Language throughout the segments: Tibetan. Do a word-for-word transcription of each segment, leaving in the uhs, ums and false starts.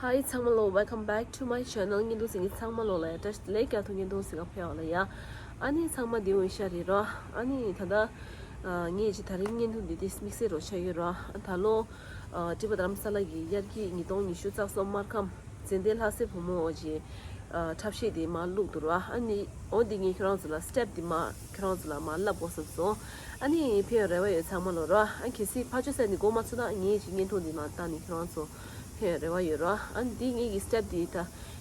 Hi ཚང་མ་ལོ། Welcome back to my channel. བརྙན་ཐུང་གཟིགས་མཁན་ཚང་མ་ལོ་ལ་ཡ་བཀྲ་ཤིས་བདེ་ལེགས། བརྙན་ཐུང་གཟིགས་ག་ཕེབས་པ་ལ་ཡ། ཨ་ནི་ཚང་མ་འདི་འོ་ཤ་རེད་རོ། ཨ་ནི་ད་ལྟ་ཨ་ངས་ཅི་ད་རིང་བརྙན་ཐུང་འདི་ཏིས་དམིགས་བསལ་རོ་ཆགས་ཡོད་རོ། ཨ་ད་ལོ་ཨ་ཊི་བ་དྷ་རམ་ས་ལ་གི་དབྱར་སྐྱིད་ཉིས་སྟོང་ཉི་ཤུ་རྩ་གསུམ་སྨར་ཁམས་ཙན་དན་ལྷ་སའི་བུ་མོ་འོ་ཅི་ཨ་འཁྲབ་གཞས་དེ་མར་བླུགས་འདུག་རོ། ཨ་ནི་འོ་འདི་ངས་ཁྱོད་རང་ཚོ་ལ་སི་ཊེབ་འདི་མར་ཁྱོད་རང་ཚོ་ལ་མར་བསླབ་དགོས་བསམ་སོང་། ཨ་ནི་ཕེབས་རེ་བ་ཡོད་ཚང་མ་ལོ་རོ། ཨ་གལ་སྲིད་ཕར་ཕྱོགས་ས་ནས་གོ་མ་ཚོད་ན་ངས་ཅིག་བརྙན་ཐུང་འདི་མར་བཏང་ནས་ཁྱོད་རང་ཚོ་ཕེབས་རེ་བ་ཡོད་རོ། ཨ་ནི་འདི་ངེད་ཀྱི་སི་ཊེབ་འདི་ད་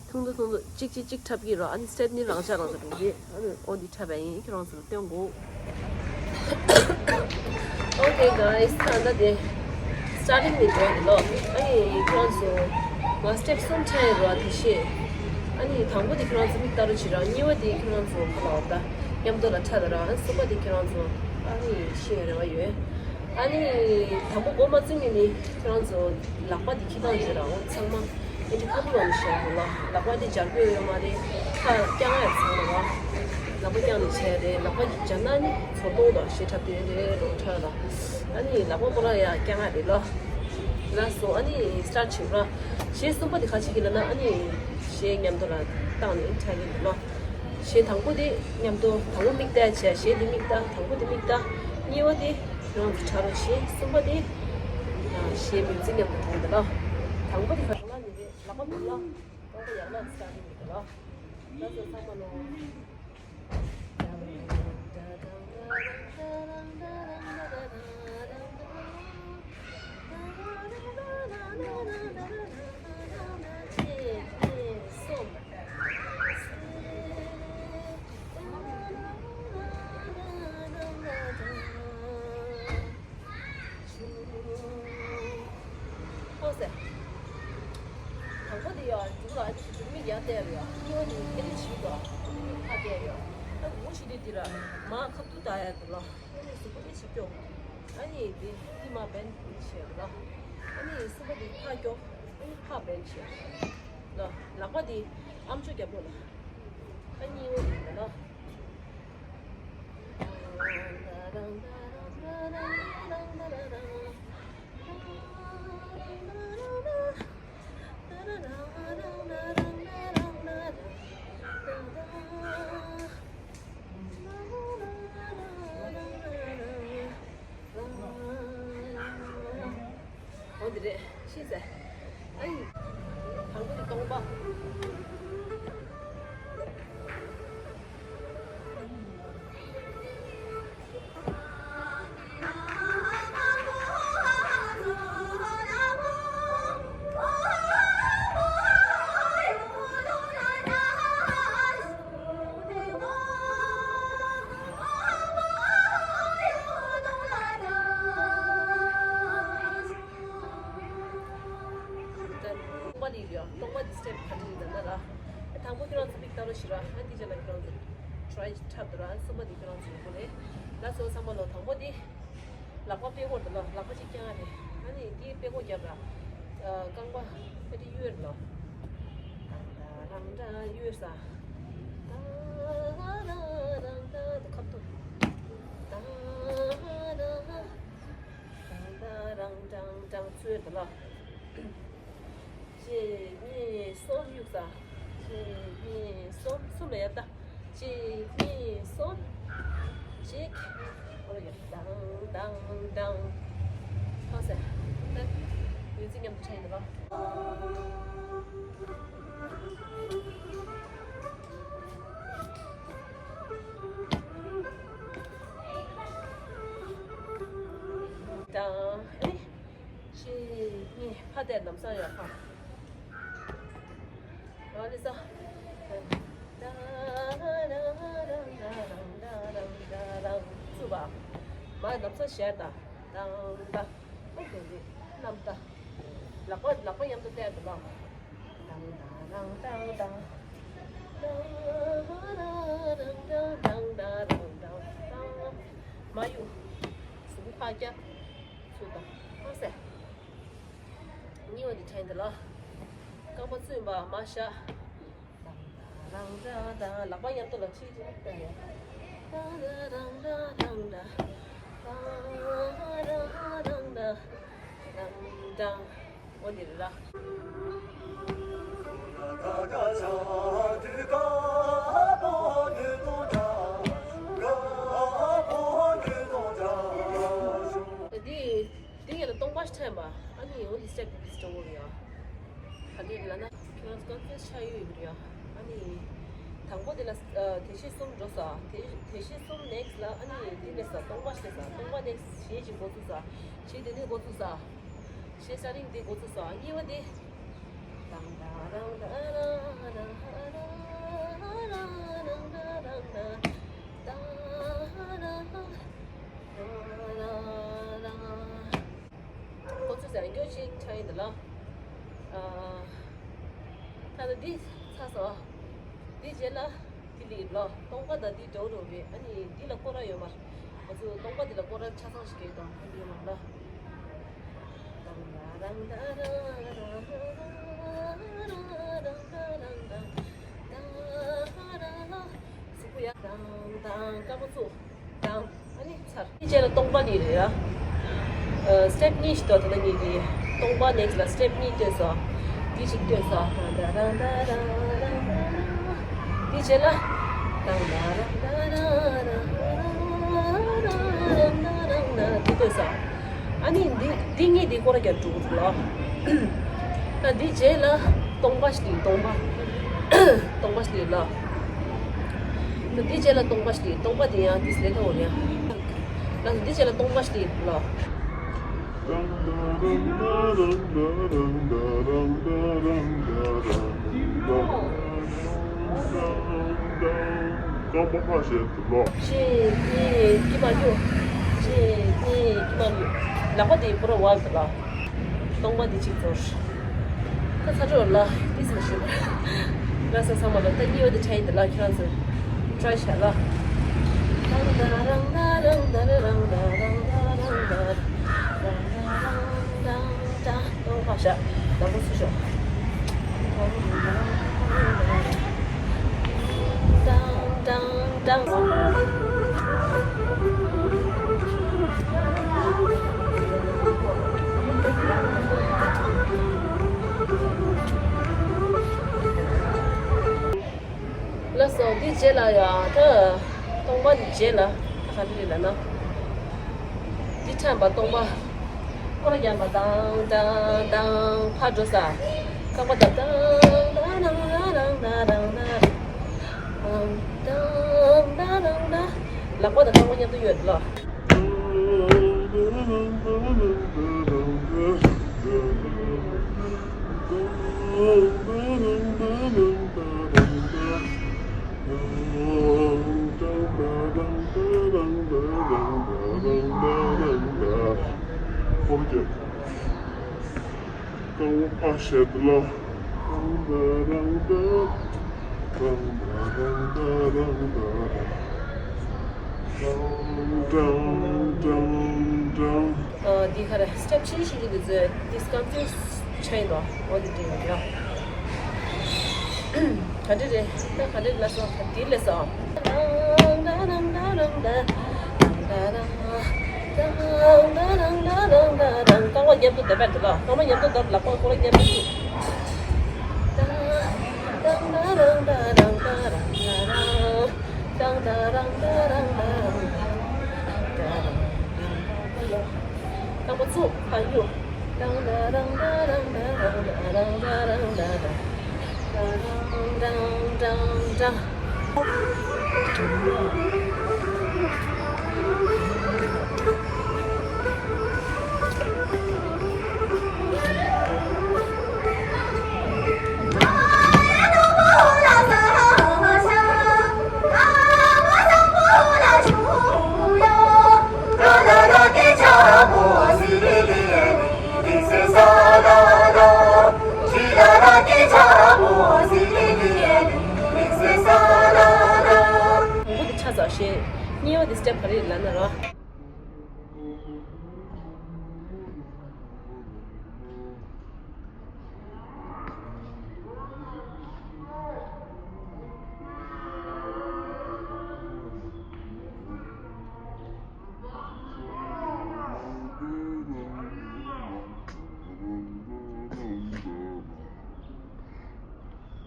ཐུང་ཐུང་ཐུང་ཐུང་གཅིག་གཅིག་གཅིག་འཁྲབ་ཀྱི་རོ། ཨ་ནི་སི་ཊེབ་འདི་རང་འཇགས་རང་འཇགས་འགྲོ་གི། ཨ་ནི་འོ་འདི་འཁྲབ་པ་ཡིན། ཁྱོད་རང་ཚོ་ལ་སྟོན་དགོས། Okay guys, ད་ལྟ་དེ་སི་ཊར་ཊིང་ནས་འགྲོ་གི་ལོ། ཨ་ནི་ཁྱོད་རང་ཚོ་ང་སི་ཊེབ་གསུམ་འཁྲབ་ཡོད་རོ། དེ་ཤེས། ཨ་ནི་དང་པོ་དེ་ཁྱོད་རང་ཚོ་མིག་ལྟ་རོགས་བྱེད་རོགས། གཉིས་པ་དེ་ཁྱོད་རང་ཚོ་ག་ལ་འོ་ད་མཉམ་དུ་ལ་འཁྲབ་དང་རོགས། ཨ་གསུམ་པ་དེ་ཁྱོད་རང་ཚོ་ཨ་ནི་ཤེས་རེ་བ་ཡོད། ཨ་ནི་དང་པོ་འགོ་མ་བཙུགས་ངེད་ནི་ཁྱོད་རང་ཚོ་ལག་པ་དེ་འཁྱེར་སྟངས་བྱེད་རོགས། འོ་ཚང་མ་ཨེ་འདྲ་ཁ་ཐུག་ལ་ནི་བཤད་རོགས་ལ། ལག་པ་དེ་འབྱར་དགོས་ཡོད་མ་རེད། ཁ་བརྐྱང་ཡ་ཚང་མ་ལ་ལག་པ་བརྐྱངས་ནས་བྱས་རེད། ལག་པ་འབྱར་ན་ནི་ཚོར་གཏོང་དང་ཞེ་འཁྲབ་དེ་རེད་རོགས་འཁྲབ་ལ། ཨ་ནི་ལག་པ་ཁོ་རང་ཡ་བརྐྱང་ཡ་རེད་ལོ། ལགས་སོ། ཨ་ནི་སི་ཊར་ཊི་བྱེད་རོགས། གཞས་གསུམ་པ་དེ་ག་ཅིག་གི་ལབ་ན་ཨ་ནི་གཞས་མཉམ་དུ་ལ་བཏང་ནས་འཁྲབ་ཀྱི་འདུག་ལོ། གཞས་དང་པོ་དེ་མཉམ་དུ་དང་པོ་མིག་ལྟ་བྱས། གཞས་དེ་མིག་ལྟ། དང་པོ་དེ་མིག་ལྟ། གཉིས་པ་དེ་ཁྱོད་རང་ཚོ་འཁྲབ་རོགས་བྱེད། གསུམ་པ་དེ་གཞས་མིང་ཚིག་མཉམ་དུ་འཁྲབ་འདུག་ལོ། དང་པོ་དེ་ག་ལ་ནི་རེད། ལག་པ་མིག་ལ་གཏོང་པ་ཡག་ལ་སི་ཊར་ཊིང་འདུག་ལོ། ལགས་སོ་ཚང་མ་ལོ། ཨོ་ཟེར། དང་པོ་དེ་ཡ་འཇུག་ལ་ཨ་ནི་མིག་ཡར་བལྟས་རེད་ཡ། གཉིས་པ་དེ་ཨ་ནི་བྱིས་དོ། ཨ་ནི་ཁ་བལྟས་རེད་ཡ། ཨ་ནི་འོ་ཞིག་དེ་དེ་ར་མ་ཁ་ཐུག་ལྟ་ཡ་དེ་ལ། ཨ་ནི་གཟུགས་པོ་དེ་ཞིག་སྐྱོ། ཨ་ནི་དེ་དེ་མ་བན་བྱས་རེད་ལ། ཨ་ནི་གསུམ་པ་དེ་ཁ་སྐྱོ། ཨ་ནི་ཁ་བན་བྱས་ལ། ལག་པ་དེ་ཨམ་ཅོག་རྒྱབ་ལོ་ལ། ཨ་གཉིས་པ་དེ་ལ། འོ་འདི་རེད། ཤེས་ཟེར། ཨ་ཡི། དང་པོ་དེ་སྟོང་པ། སྟོང་པ་འདི་ཡོད། སྟོང་པ་འདི་སི་ཊེབ་ག་འདྲ་ཡིན་ན་ལ། དང་པོ་ཁྱོད་རང་ཚོ་མིག་ལྟ་རོགས་བྱེད་ར། ཨ་འདི་ཅག་ལ་ཁྱོད་རང་ཚོ་ཊི་རའི་འཁྲབ་དང་ར། གསུམ་པ་འདི་ཁྱོད་རང་ཚོ་ཡོང་གི་རེད། ལགས་སོ་ཚང་མ་ལོ། དང་པོ་འདི་ལག་པ་པད་ཀོ་དང་ལ། ལག་པ་གཅིག་རྐྱང་རེད། ཨ་ནི་འདི་པད་ཀོ་རྒྱབ་ར། རྐང་པ་ཨ་འདི་གཡོལ་ལོ། ཏང་ཏ་རང་ཏ་གཡོལ་ས། ཏ་རང་ཏ་ཁ་ཐུག་ཏ་རང་། ཏང་ཏ་རང་ཏང་ཏང་ཚུལ་དུ་ལ། གཅིག་གཉིས་གསུམ་གཡུག་ས། གཅིག་གཉིས་གསུམ། གསུམ་ལ་ཡར་ལྟ། གཅིག་གཉིས་གསུམ། གཅིག་ཨོ་ཡ། ཏང་ཏང་ཏང་། ཧ་ཟེར། ད་ཡོད་ཚིག་མཉམ་དུ་འཁྲབ་ཡིན་དུ་ལ། ཏང་། ཨེ། གཅིག་གཉིས། ཕ་དེ་ལམ་སང་ཡོད་ཕ། ཨ་ལི་ས། ཏང་ཏང་ཏང་ཏང་ཏང་ཏང་ཏང་། ཚུགས་པ། མ་ལམ་སང་ཞལ་ཏང་ཏང་ཏང་། ཨོ་དེ་རེད། རྣམ་ཏང་། ལག་པ་ལག་པ་མཉམ་དུ་གཏད་དུ་ལ། ཏང་ཏང་ཏང་ཏང་ཏང་། ཏང་ཏང་ཏང་ཏང་ཏང་ཏང་། མ་གཡུག་གཟུགས་པོ་ཕར་བཀྱག་ཚུགས་དང་། ཧ་ཟེར། གཉིས་པ་དེ་འཁྲབ་ཡིན་དུ་ལ། རྐང་པ་བཙུགས་པ་མར་བཞག་ཏང་ཏང་ཏང་ཏང་། ལག་པ་མཉམ་དུ་ལ་ཁྲིད་ཅིག་ཏང་ཡ། ཏང་ཏང་ཏང་ཏང་ཏང་། ཏང་ཏང་ཏང་ཏང་། ཏང་ཏང་། འོ་འདི་རེད་ལ། འདི་འདི་ཡན་ལ་སྟོང་པ་ཞིག་འཐེན་པ། ཨ་ནི་འོ་འདི་སི་ཊེབ་འདི་འདི་སི་ཊེབ་འོ་རེད་ཡ། ག་འདྲས་རེད་ལབ་ན། ཁྱོད་རང་ཚོ་ཀོན་ཕི་ཡུ་སི་ཆགས་ཡོད་ཡོད་རེད་ཡ། ཨ་ནི། དང་པོ་དེ་ལ་ཨ་དེ་བཞིན་གསུམ་འགྲོ་ས། དེ་དེ་བཞིན་གསུམ་ནེག་སི་ལ་ཨ་ནི་དེ་ནས་ས་སྟོང་པ་ཞིག་ས། སྟོང་པ་ནེག་སི་གཞས་ཅིག་འགོ་ཚུགས་ས། གཞས་དེ་ནས་འགོ་ཚུགས་ས། གཞས་ས་རིང་དེ་འགོ་ཚུགས་ས། གཉིས་པ་དེ། དང་ད་རང་ད་རང་ད་རང་ད་རང་ད་རང་ད་རང་ད་རང་། ཁོ་ཚོ་ཟ་རྒྱུ་ཞིག་ཆགས་ཡིན་འདི་ལ། ཨ། ད་ལྟ་འདི་ཚར་སོང་། འདི་རྗེས་ལ་འདི་ལི་ལོ། སྟོང་པ་དང་འདི་འདྲ་བོ་འདྲ་བོ་རེད། ཨ་ནི་འདི་ལ་སྐོར་ར་ཡོད་མ་རེད། ང་ཚོ་སྟོང་པ་འདི་ལ་སྐོར་ར་ཆ་ཚང་ཞིག་རྒྱག་དང་འདི་ཡོད་མ་རེད་ལ། གཟུགས་པོ་ཡ་དང་དང་དཀར་པོ་ཚུགས་དང་། ཨ་ནི་ཚར། དེ་རྗེས་ལ་སྟོང་པ་འདི་རེད་ཡ། ཨ། སི་ཊེབ་གཉིས་ཤིག་འདུག་ད་ལྟ་ངས་འདི་སྟོང་པ་ནེག་སི་ལ་སི་ཊེབ་གཉིས་བཏོན་སོང་། འདི་ཞིག་བཏོན་སོང་། དེ་རྗེས་ལ་འདི་བཏོན་སོང་། ཨ་ནི་འདི་འདི་གཉིས་འདི་སྐོར་ར་རྒྱབ་འགྲོ་གི་འདུག་ལ། ད་འདི་རྗེས་ལ་སྟོང་པ་ཞིག་སྟོང་པ། སྟོང་པ་ཞིག་ལ། ད་འདི་རྗེས་ལ་སྟོང་པ་ཞིག་སྟོང་པ་དེ་ཡང་འདི་སླེབས་ཐུབ་ཡ། ད་འདི་རྗེས་ལ་སྟོང་པ་ཞིག་ལ། རྐང་པ་ཕར་བཞག་ཏུ་ལོག་གཅིག་གཉིས་ཀྱི་མ་རྒྱུག་གཅིག་གཉིས་ཀྱི་མ་རྒྱུག་ལག་པ་དེ་པུ་ར་ཝལ་དུ་ལ། སྟོང་པ་འདི་གཅིག་ཚོར། ད་ཚ་དྲོད་ལ་ཏིས་མ་ཞུ། ལ་ས་ཚང་མ་ལ་ད་གཉིས་པ་དེ་ཆ་ཡིན་དེ་ལ་ཁྱེད་རང་ཚོ་ཊྲའི་བྱས་ལ། ཏང་ཏ་རང་ཏ་རང་ཏ་ར་རང་ཏ་རང་ཏ་རང་ཏ་རང་ཏ་རང་ཏ་རང་ཏ། ཏང་ཁ་ཤ་ལ་པོ་སུ་ཤོག་ཏང་ཏང་ཏང་། ལགས་སོ། འདི་རྗེས་ལ་ཡང་ད་སྟོང་པ་འདི་རྗེས་ལ་ད་ག་རེ་རེད་ལབ་ན། འདི་འཐེན་པ་སྟོང་པ། སྐོར་ར་རྒྱབ་པ་ཏང་ཏང་ཏང་ཕར་འགྲོ་ས། རྐང་པ་ད་ཏང་ཏང་ཏང་ཏང་ཏང་ཏང་། ལག་པ་དང་རྐང་པ་མཉམ་དུ་ཡོད་ལ། རྐང་པ་ཕར་བཞག་སྟེ་ལ། ཨ། འདི་ག་རེ་སི་ཊེབ་ཕྱིན་ཤེས་ཀྱི་འདུག་ཚོད་འདི་སི་ཀམ་ཕིའུ་ཛི་ཆགས་ཡིན་ནོ། འོ་འདི་འདྲ་ཡོད་ཡ། ག་འདྲ་རེད། ད་ག་འདྲ་ལ་སོང་། འདི་ལ་སོང་། རྐང་པ་མཉམ་དུ་བརྡབ་པ་འདུག་ལ། རྐང་པ་མཉམ་དུ་བརྡབ། ལག་པ་ཁོ་རང་མཉམ་དུ་བཙུགས། རྐང་པ་བཙུགས་ཕར་གཡུག་དང་པོ་དེ་ཆ་ཚང་བྱས། གཉིས་པ་དེ་སི་ཊེབ་ག་རེ་ལབ་ན་ར།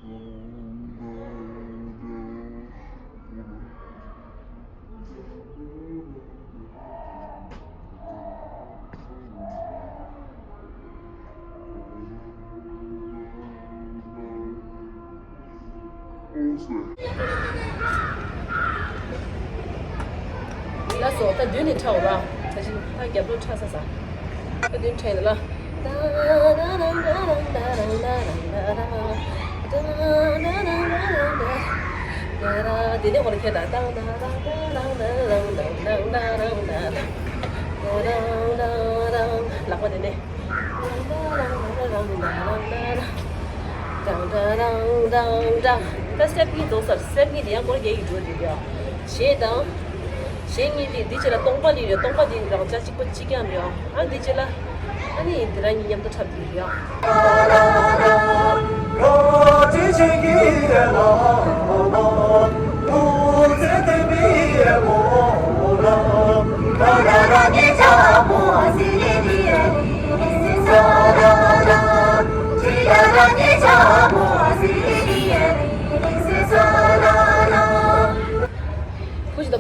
ལགས་སོ། ད་མདུན་ནས་འཁྲབ་ར། ད་ཅི་ད་རྒྱབ་ལོགས་འཁྲབ་ས་ས། ད་མདུན་འཁྲབ་ཡིན་ལ། དེ་ནས་ཁོ་ལ་ཁྱེར་ད། ལག་པ་དེ་ནས། ད་སེཊ་གཉིས་རྫོགས་ཚར། སེཊ་གཉིས་དེ་ཡང་སྐོར་རྒྱག་གི་འགྲོ་དུས་ཡ། གཞས་དང་། གཞས་གཉིས་དེ་འདི་བྱས་ལ་སྟོང་པ་ལི་རེད། སྟོང་པ་དེ་རང་ཅག་གཅིག་པ་གཅིག་རྐྱང་རེད། ཨ་འདི་བྱས་ལ། ཨ་ནི་དེ་རང་གཉིས་མཉམ་དུ་འཁྲབ་དུས་ཡ། བུ་གཅིག་དང་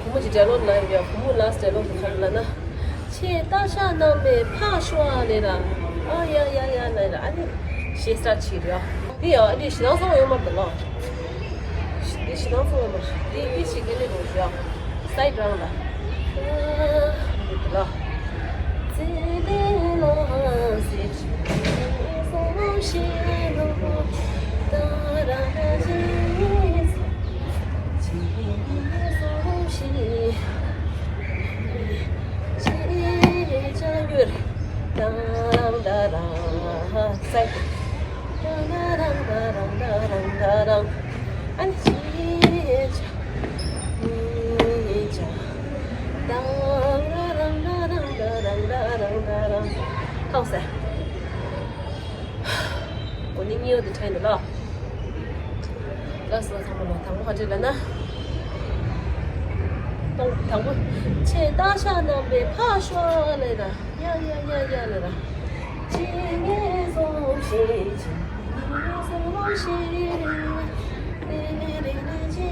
བུ་མོ་གཅིག་འགྲེལ་ལོག་ལ་ཡོད་ཡ། བུ་མོ་ལ་འགྲེལ་ལོག་གི་ཁ་ལ་ན། ཆེས་སྟག་ཤར་གནང་བའི་ཕག་ཤོ་ཨ་ལེ་ར། ཨ་ཡ་ཡ་ཡ་ལེ་ར། ཨ་ནི་ཞེས་སྟག་ཆེ་རེད། འདི་ཡ་འདི་ཞེ་སྡང་ཚོགས་ཡོད་མ་རེད་ལ། འདི་ཞེ་སྡང་ཚོགས་ཡོད་མ་རེད། འདི་འདི་ཞིག་གི་ལེ་རུ་རེད། སའི་ཌི་རང་ལ། འདི་ལ། ཐོག་སེ། གོ་ནི་གཉིས་པ་དེ་འཁྲབ་ཡིན་ལ། ལགས་སོ། ཚང་མ་ལ་དང་པོ་ག་འདྲ་ལབ་ན། དང་དང་པོ། ཆེས་སྟག་ཤར་གནང་བའི་ཕག་ཤོ་ཨ་ལེ་ར། ཡ་ཡ་ཡ་ཡ་ལེ་ར། ཅི་ངེས་སོང་ཞེས་ཅི་ངེས་སོང་ཞེས་རེ་རེ་རེ་རེ་ཅི་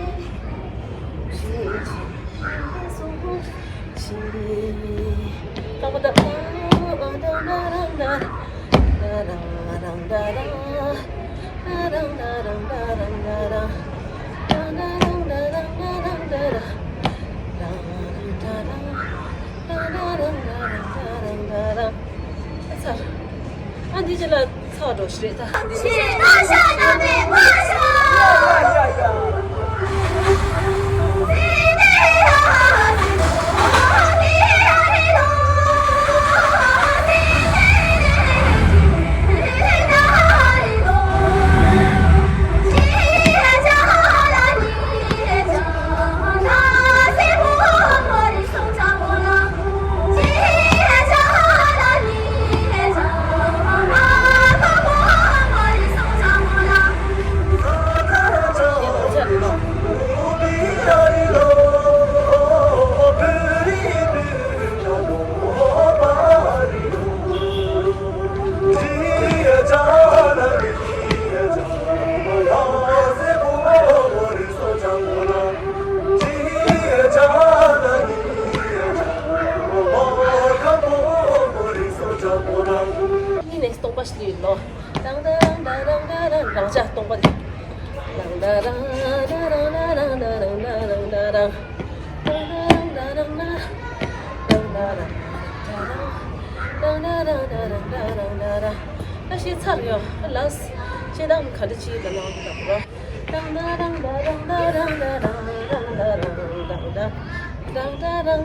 ཞེས་ཅི་ངེས་སོང་ཞེས། ཨ་འདི་ཅི་ལ། ཚར་འགྲོ་ཞིག་རེད་ད། ཆེས་སྟག་ཤར་གནང་བའི་ཕག་ཤོ། གཉིས་ནས་སྟོང་པ་ཞིག་ལུས་ལོ། རང་ཅག་སྟོང་པ་དེ། ད་ཤེས་ཚར་ཡོད། ལགས། ཤེས་དང་ག་འདྲ་ཅིག་ལ་ནང་དུ་ད་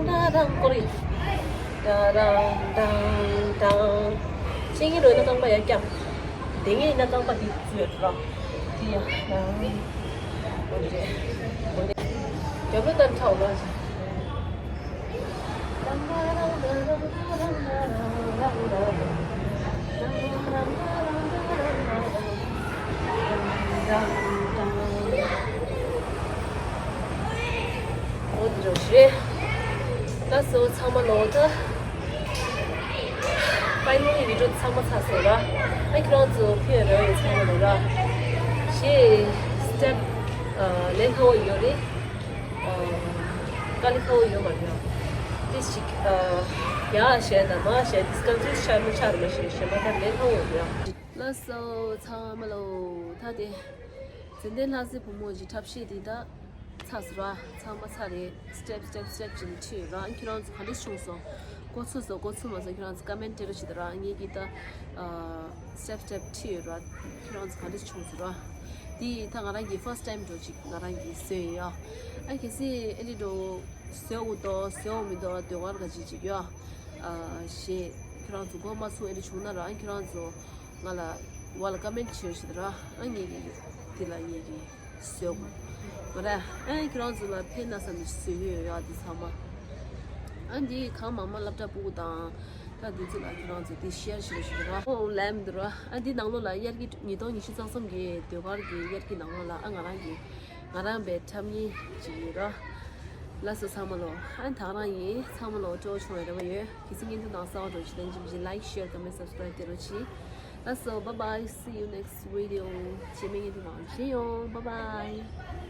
གོ། ཀོ་རི། ཤེས་ངེས་རོ་ན་རྐང་པ་ཡར་བརྐྱངས། དེ་ངེས་ན་རྐང་པ་འདི་བཙུགས་ཡོད་ར། འདི་ཡ། འོ་འདི་རེད། འོ་འདི། རྒྱབ་ལོགས་ལྟར་འཁྲབ་ར། འོ་འདི་རེད་ཞེས། ད་སོ་ཚང་མ་ལོ་ད། ཕའི་ནལ་ལི་བི་ཌི་ཡོ་ཚང་མ་ཚར་སོང་ར། ཨ་ཁྱེད་རང་ཚོ་ཕེབས་རོགས་ཡོད་ཚང་མ་ལོ་ར། ཞེས་སི་ཊེབ་ལེན་ཁ་བོ་ཡོད་རེད། དཀའ་ལས་ཁ་བོ་ཡོད་མ་རེད། ཏིས་ཅིག་ཡ་ཞེས་ན་མ་ཞེས་ཏིས་ཀོན་ཕིའུ་སི་ཆགས་མ་ཆགས་མ་ཤེས་ཤེས་མ་ཐག་ལེན་ཁ་བོ་ཡོད་རེད། ལགས་སོ་ཚང་མ་ལོ། ད་དེ་ཙན་དན་ལྷ་སའི་བུ་མོ་ཞིག་འཁྲབ་གཞས་དེ་ད་ཚར་སོང་ར། ཚང་མ་ཚར་རེད། སི་ཊེབ་སི་ཊེབ་སི་ཊེབ་ཅིག་ཁྲིད་ཡོད་ར། ཁྱེད་རང་ཚོ་ག་འདྲས་བྱུང་སོང་། གོ་ཚོད་སོང་གོ་ཚོད་མ་སོང་ཁྱེད་རང་ཚོ་ཀ་མེན་ཊི་སྤྲད་རོགས་བྱེད་དང་ར། ངེད་ཀྱིས་ད་སི་ཊེབ་སི་ཊེབ་ཁྲིད་ཡོད་ར། ཁྱེད་རང་ཚོ་ག་འདྲས་བྱུང་སོང་ར། དེ་ད་ང་རང་གི་ཕར་སི་ཊི་ཊེམ་འགྲོ་ཅིག་ང་རང་གིས་བཟོས་ཡོད་ཡ། ཨ་གལ་སྲིད་ཨེ་འདྲས་འགྲོ་བཟོས་འོ་དོ་བཟོས་འོ་མི་དོ་ལ་ཟློས་གར་ག་ཅིག་ཅིག་ཡོད་ཨ། ཞེས་ཁྱེད་རང་ཚོ་གོ་མ་ཚུགས་ཨེ་འདྲས་བྱུང་ན་ར། ཨ་ཁྱེད་རང་ཚོ་ང་ལ་ཝ་ལ་ཀ་མེན་ཊི་བྱེད་རོགས་བྱེད་དང་ར། ཨ་ངེད་ཀྱིས་དེ་ལ་ངེད་ཀྱིས་བཟོས་གོ་མ་ར། ཨ་ཁྱེད་རང་ཚོ་ལ་ཕན་ན་བསམ་ནས་བཟོས་ཀྱི་ཡོད་ཡ། དེ་ཚང་མ་ཨ་འདི་གང་མང་མང་སློབ་གྲྭ་སྤུ་གུ་དང་ད་དུས་ཚོད་ལ་ཁྱེད་རང་ཚོ་དེ་ཤེར་བྱེད་རོགས་བྱེད་དང་ར། ཨོ་ལེམ་དུ་ར། ཨ་འདི་ནང་ལོགས་ལ་དབྱར་གྱི་ཉིས་སྟོང་ཉི་ཤུ་རྩ་གསུམ་གྱི་ཟློས་གར་གྱི་དབྱར་གྱི་ནང་ལོགས་ལ་ཨ་ང་རང་གི་ང་རང་པའི་འཁྲབ་མཁན་ཅིག་ཡིན་ར། ལགས་སོ་ཚང་མ་ལོ། ཨ་ད་རང་ཡིན། ཚང་མ་ལོ་སྤྲོ་བོ་བྱུང་བའི་རེ་བ་ཡོད། གལ་སྲིད་བརྙན་ཐུང་དང་གསར་པ་འགྲོ་ཞིག་དང་ཅིག་like share comment subscribe དེ་རོ་ཆི། ལགས་སོ། Bye bye, see you next video. རྗེས་མའི་བརྙན་ཐུང་དང་མཇལ་ཡོང་། Bye bye.